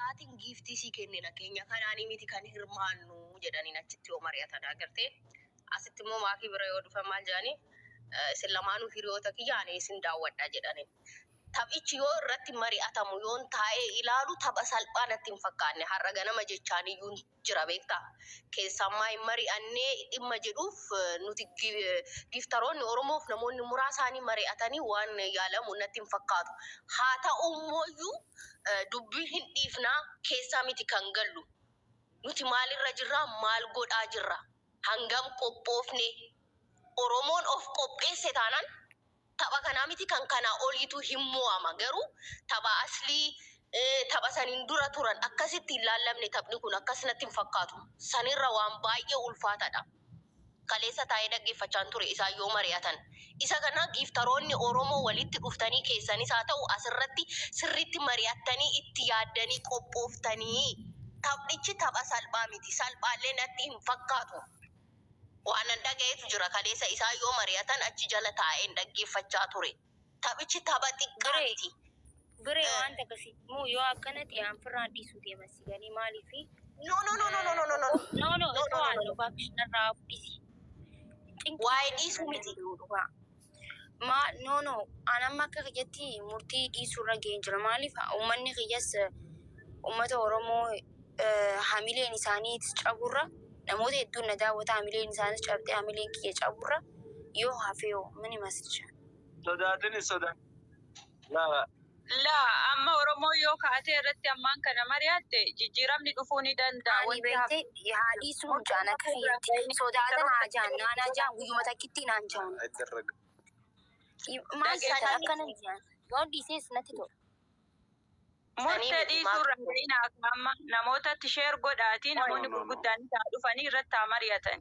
alaatiin giiftii sii kennina, keenya kanaanii miti kan hirmaannu jedhaniin achitti yoo mari'atan agartee. Asitti immoo Maakii bira yoo dhufan maal jedhanii, isin lamaanuu hiriyoota kiyya, ani isin daawwadha jedhaniin. Taphichi yoo irratti mari'atamu yoon taa'ee ilaalu tapha salphaa natti hin fakkaanne. Har'a ganama jechaan iyyuu jira, beektaa. Keessammaa hin mari'annee dhimma jedhuuf nuti giftaroonni Oromoof namoonni muraasaanii mari'atanii waan yaalamu natti hin fakkaatu. Haa ta'u immoo dubbii hin dhiifnaa, keessaa miti kan gallu. Nuti maalirra jirraa, maal godhaa jirra? Hangam qophoofne? Oromoon of qopheesse taanaan tapha kanaa miti, kan kanaa oliitu hin mo'ama. Garuu tapha aslii tapha saniin dura turan akkasitti hin laallamne, taphni kun akkas natti hin fakkaatu. Sanirra waan baay'ee ulfaataadha. Kaleessa taa'ee dhaggeeffachaan ture isaan yoo mari'atan. Isa kana giftaroonni Oromoo walitti dhuftanii keessanis haa ta'u asirratti sirriitti mari'attanii itti yaaddanii qophooftanii, taphnichi tapha salphaa miti. Salphaallee natti hin fakkaatu. Waan an dhagayetu jira, kaleessa isaan yoo mari'atan achi jala taa'een dhaggeeffachaa ture. Taphichi tapha xiqqaa Biree. miti. Biree, waan akkasii immoo yoo akkana ta'e an firraan dhiisuu deema si galii maaliifi? No, no, no, no, no, no, no, no. No, no, No, no, osoo no, aan no, no. dhugaa narraa fudhisi. Waa'ee dhiisuu miti. Dhugaa. Ma no, no, an amma akka kiyyatti murtii dhiisuu irra ga'een jira. Maaliif, uummanni kiyyas uummata Oromoo hamileen isaanii caburra, namoota hedduun na daawwata, hamileen isaanis cabxee hamileen kiyya caburra yoo hafee hoo mini maslisha. Sodaatin sodaa. Laa. Laa, amma Oromoo yoo kaatee irratti ammaan kana mari'atte jijjiiramni dhufuu ni danda'a. Ani Wanti beektee haa dhiisuu mucaan akka kiyyatti sodaatan haa jaan naanaa jaan guyyuma takkitti naan jaan. Maal jedhan akkana jaan yoo dhiisees natti tola. Murtee Sanii miti. Dhiisuu irra ga'ina, akka amma namootatti share godhaatii namoonni No, no, no. gurguddaan isaa dhufanii irratti haa mari'atan.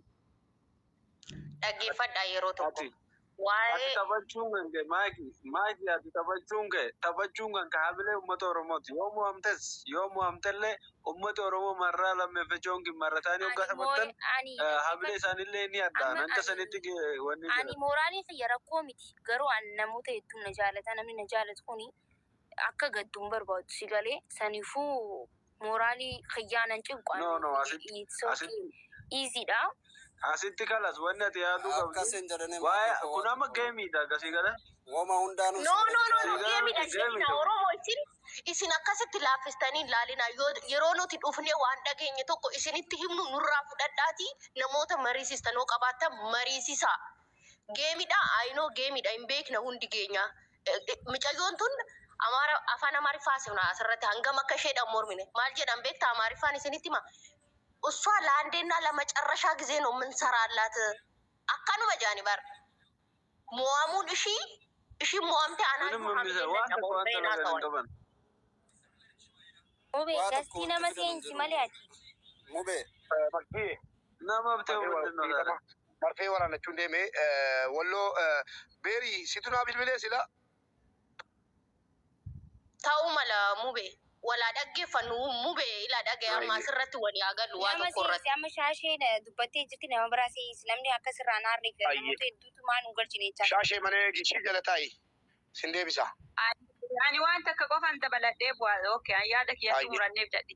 Dhaggeeffadhaa yeroo tokko. Ati Waa'ee taphachuun kan ka'e, Maaki, Maaki, ati taphachuun kan ka'e hamilee uummata Oromooti. Yoo mo'amtes, yoo mo'amtellee uummata Oromoo marraa lammeeffachuun kin marrataanii hoggaa Ani moo taphattan ani hamilee isaaniillee ni addaan amma hanga sanitti wanni ani jira. Mooraalii kiyya rakkoo miti, garuu ani namoota hedduun na jaalata. Namni na jaalatu kuni akka gaddu hin barbaadu si galee, saniifuu mooraalii kiyyaa nan cinqu. No, no, asitti It's okay, asitti easy dha. Asitti kalas wanni ati yaaduu qabdu Akkas hin jedhanii. Waa'ee kun amma gameiidha akkasii gala. Woma hundaanuu No, no, no, no, Sigaa gameiidha miti, jedhina. gameiidha. Oromoo, isin akkasitti laaffistanii hin laalina. Yoo yeroo nuti dhufnee waan dhageenye tokko isinitti himnu nurraa fudhadhaatii namoota mariisistan yoo qabaattan mariisisaa. Gameiidha, ayinoo gameiidha, hin beekna hundi keenya. Mucayyoon tun Amaara afaan Amaariffaa haasofna asirratti hangam akka isheedhaan mormine. Maal jedhan beektaa, Amaariffaan isinitti hima. እሷ ለአንዴና ለመጨረሻ ጊዜ ነው የምንሰራላት። Akkanuma jaani bar. Mo'amuun ishii ishii mo'amte ምንም anaayyuu የሚሰ hamileen waan dadhaba tokko waan ol dalagan hin haasa'an. qaban. Mubee Waa tokko gastii nama wanti fidan hin seensi jiru. malee ati. Mubee. Makkii Nama haftee marfee ምንድን ነው ታዲያ? Marfee waraannachuun deeme Walloo beerii situ naa bilbilee sila. Ta'uu mala, Mubee. Walaa dhaggeeffannu, Mubee, ilaa dhaga'e amma asirratti walii haa gallu waa Nama tokko seensi irratti. amma Shaashee dubbattee jirti, nama biraa seensi, namni akkasirraa naarree namoota hedduutu maan nu galchine jechaa. Shaashee malee gishii jala taa'i sin deebisa. Ani waan takka qofan dabaladhee bu'aa. Okay, ani yaada kiyyatti muranneef jedhe.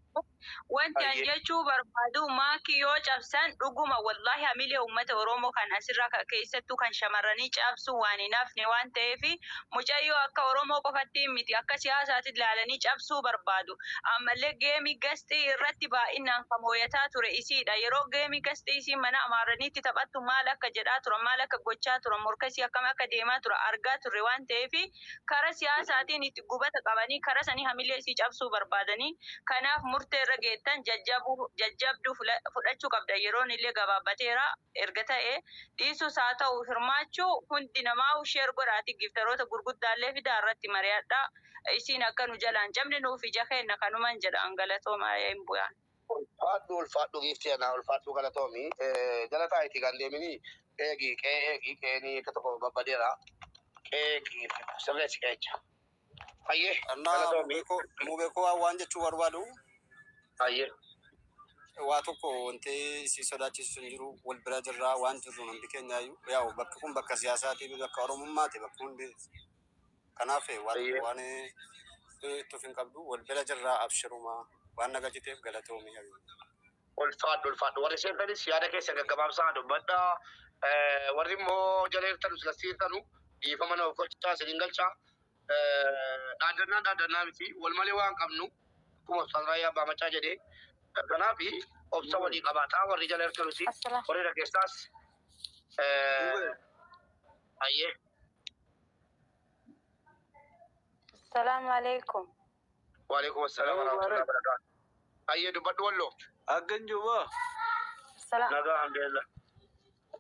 Wanti ani jechuu barbaadu, Maakii yoo cabsan dhuguma wallaahi hamilee uummata Oromoo kan asirraa keessattuu kan shamarranii cabsuu waan hin hafne waan ta'eef, mucayyoo akka Oromoo qofatti miti, akka siyaasaatti ilaalanii cabsuu barbaadu. Ammallee gameii guestii irratti baay'inaan kan mooyataa ture isiidha. Yeroo gameii guestii isii mana Amaaraniitti taphattu maal akka jedhaa turan, maal akka gochaa turan, morkasii akkam akka deemaa tura argaa turre waan ta'eef, kara siyaasaatiin itti gubata qabanii kara sanii hamilee isii cabsuu barbaadanii, kanaaf murtee irra geettan jajjabuu jajjabduu fudhachuu qabda. Yeroon illee gabaabbateera erga ta'e, dhiisus haa ta'u hirmaachuu hundi namaa share godhaati giftaroota gurguddaallee fidaa irratti mari'adha. Isiin akka nu jalaan cabne nuuf ija kenna kanuman jedha. Galatooma, hin bu'aan. Ulfaadhu, ulfaadhu, giiftii anaa ulfaadhu, galatoomi. Jala taa'itii kan deemini eegi qe'ee eegi qe'eenii akka tokko babbadeera. Qe'ee eegi, sirreessi qe'echa. Hayyee Annaa galatoomi. Mubee koo waan jechuu barbaadu Hayyee. waa tokko wanti si sodaachisu hin jiru, wal bira jirraa waan jirru hundi keenyaayyuu yaa'u bakki kun bakka siyaasaati, bakka Oromummaati bakki hundi. Kanaaf waa tokko waan itti of hin qabdu, wal bira jirraa, abshirumaa. Waan na galchiteef galatoomii habibi. Ulfaadhu ulfaadhu. Warri seentanis yaada keessa gaggabaabsaa dubbadhaa. Warri immoo jala jirtanu silastiirtanu dhiifama nama gochaa isiniin galchaa. Dhaaddannaa dhaaddannaa miti wal malee waan qabnu akkuma Ustaaz Raayyaa Abbaa Macaa jedhee. Kanaaf obsa walii qabaataa warri jala jirtanusi Assalaam. warri dhageessaas ayyee. Assalaamu alaikum. Waalaikum assalaam warahmatullahi wabarakatuh. Ayyee dubbadhu walloo. Akkan jiru Assalaam. Nagaa alhamdulillah.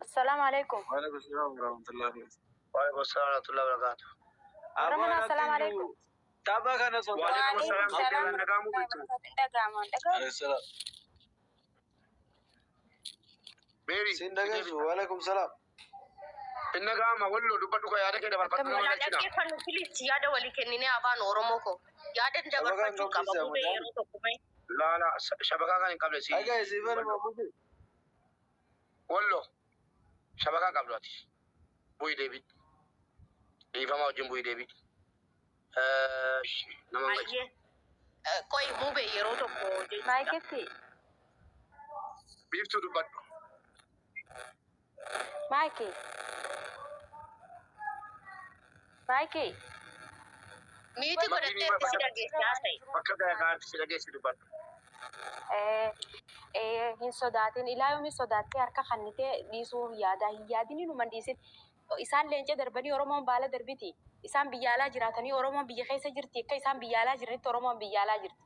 Assalaamu alaikum. Waalaikum salaam warahmatullahi. Waalaikum assalaam warahmatullahi wabarakatuh. Warra manaa assalaamu alaikum. Tapha kana Waalaikum Waalaikum assalaam salaam alhamdulillah nagaa muu warahmatullahi bitu. wabarakatuh. Dhaga'amaan dhaga'amu. Salaam. Meeri. Siin dhageessu waalaikum salaam. Inni gaama walloo dubbadhu ka yaada kee dabarfadhu nama Walaa galchina. dhaggeeffannu filis yaada walii kenninee afaan Oromoo koo yaadan Shabakaan dabarfachuu qaba qabsiisa bubee mucaan. yeroo tokko mee. Laala shabakaa kan hin qabne si. Dhagaa isii bana mabuti. Walloo shabakaa qabdu ati. Bu'ii deebi. Dhiifama wajjin bu'ii deebi. Nama hin galchina. Baay'ee qo'i mubee yeroo tokko jechuudha. Maayikitti. Biiftuu dubbadhu. Maayiki. Maayiki. Miiti godhattee itti si dhageessi haasa'e. Bakka gahaa si dhageessi dubbadhu. Hin sodaatin ilaa yoomi sodaattee harka kannitee dhiisuu yaadaa hin yaadin inuma dhiisin. Isaan leenca darbanii Oromoon baala darbiti. Isaan biyya alaa jiraatanii Oromoon biyya keessa jirti. Akka isaan biyya alaa jiranitti Oromoon biyya alaa jirti.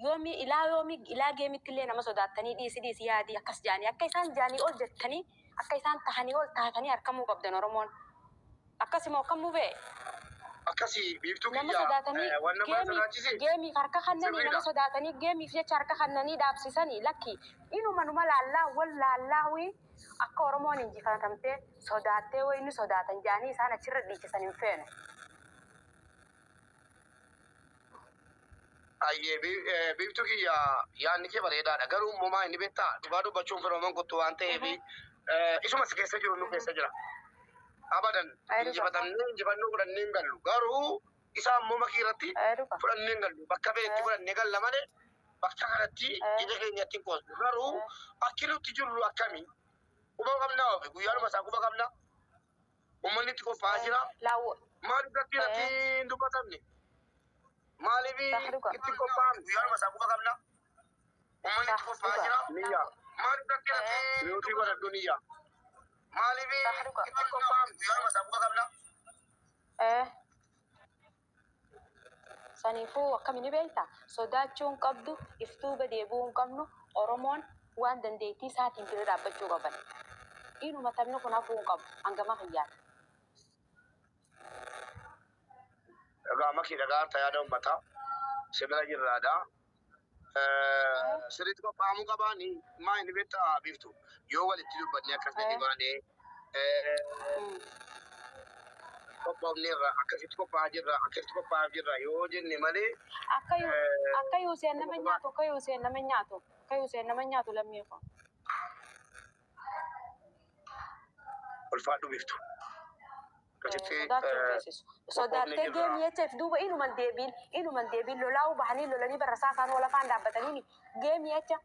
Yoomi ilaa yoomi ilaa geemitti illee nama sodaattanii dhiisi dhiisi yaadii akkas jaanii akka isaan jaanii ol jettanii akka isaan tahanii ol taatanii harkamuu qabdan Oromoon. Akkasuma akkam mubee Akkasii biiftuu nama kiyya sodaatanii waan nama geemiif sodaachise. geemiif harka kannanii Sirriidha. nama sodaatanii geemiif jecha harka kannanii dhaabsisanii lakki inuma numa laallaa wal laallaa wii akka Oromoon injifatamtee sodaattee wayi inni sodaatan jaanii isaan achirra dhiichisan hin feenu. Ayyee biiftuu kiyya yaadni kee bareedaadha. Garuu immoo maa inni beektaa dhugaa dubbachuun firooman kottu waan ta'eef isuma si keessa jiru nu keessa jira. Abadan injifatamnee injifannoo fudhannee hin gallu. Garuu isa ammoo makii irratti fudhannee hin gallu. Bakka feetti fudhannee galla malee bakka kanatti ija keenyatti hin qoosnu. Garuu akki nutti jirru akkami? Quba qabnaa ofi guyyaanuma isaa quba qabna. Uummanni itti qophaa'aa jira. Laawwa Maaliif irratti irratti hin dubbatamne? Maaliif itti qophaa'amne? Guyyaanuma isaa quba qabna. Uummanni itti qophaa'aa jira. Niyya. Maaliif irratti irratti nuti godhadhu niyya. Maaliif itti qophaa'amne? Guyyaanuma isaa quba qabna. Saniifuu akkami ni beektaa? Sodaachuu hin qabdu, iftuuba deebi'uu hin qabnu, Oromoon waan dandeettii isaatiin bira dhaabbachuu qaban. Inuma taphni kun hafuu hin qabu hangama kiyyaata. Dhagaa makii dhagaa yaada uummataa. Sibira jirraadha. Sirriitti qophaa'amuu qabaani maa inni beektaa biiftu yoo walitti dubbanne akkas gadi baanee qophaa'amneerra akkasitti qophaa'aa jirra akkasitti qophaa'aa jirra yoo jenne malee Akka akka yuuseen nama nyaatu akka yuuseen nama nyaatu akka yuuseen nama nyaatu lammii koo. Ulfaadhu biiftu. Akkasitti Sodaachuu feesisu. Sodaattee geemii jecha duuba inuman deebiin inuman deebiin lolaa'uu bahanii lolanii barrasaa isaan wal afaan dhaabbatanii geemii jecha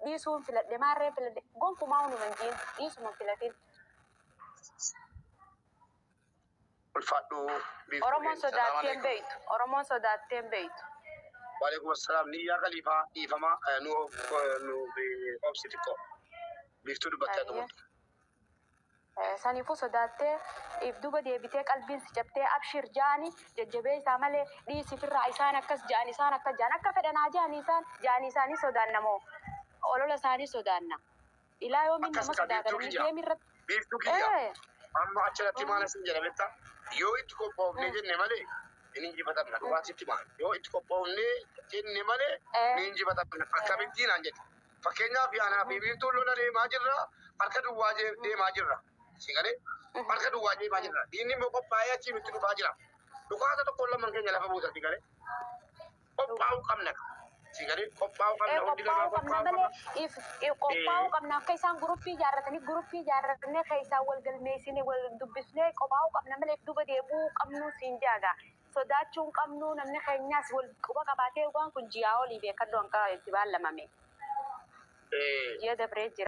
dhiisuun filadhe maarree filadhe gonkumaa unuman jiin dhiisuman filatin. Ulfaadhu biiftu. Oromoon sodaattee hin beeytu. Oromoon sodaattee hin beeytu. Waalaikum assalaam. Niyyaa qaliifaa dhiifama nu nu obsi xiqqoo. Biiftuu dubbattee xumurtu. Saniifuu sodaattee if duuba deebitee qalbiin si cabtee abshir jaani jajjabee isaa malee dhiisifirraa isaan akkas ja'an isaan akkas ja'an akka fedhanaa ja'anii isaan ja'anii isaanii sodaanna moo olola isaanii sodaanna. Ilaa yoomiin Akkas nama ka biiftuu sodaatan kiyya. geemii irratti. Biiftuu kiyya. Amma achirratti maal asin jedha beektaa? Yoo itti qophoofnee jenne malee ni injifatamna. Dhugaatitti maal? Yoo itti qophoofnee jenne malee ni injifatamna. Akkamittiin naan jedhe. Fakkeenyaaf anaa fi biiftuun lola deemaa jirra. Harka duwwaa deemaa jirra. Si galee? Harka duwwaa deemaa jirra. Diinni immoo qophaa'ee achii nutti dhufaa jira. Dhukaasa tokkoon lamaan keenya lafa buusa si galee? Qophaa'uu qabna. Si galee? Qophaa'uu qabna. Hundi namaa Qophaa'uu qabna qophaa'uu malee qaba. if qophaa'uu qabna akka isaan guruppii ijaarratanii guruppii ijaarratanii keessaa wal galmeessine wal dubbisnee qophaa'uu qabna malee if duuba deebi'uu qabnu siin jaaga. Sodaachuu hin qabnu, namni keenyas wal quba qabaatee waan kun ji'aa olii beekadhu hanqa itti baallamame. Ji'a dabree jira.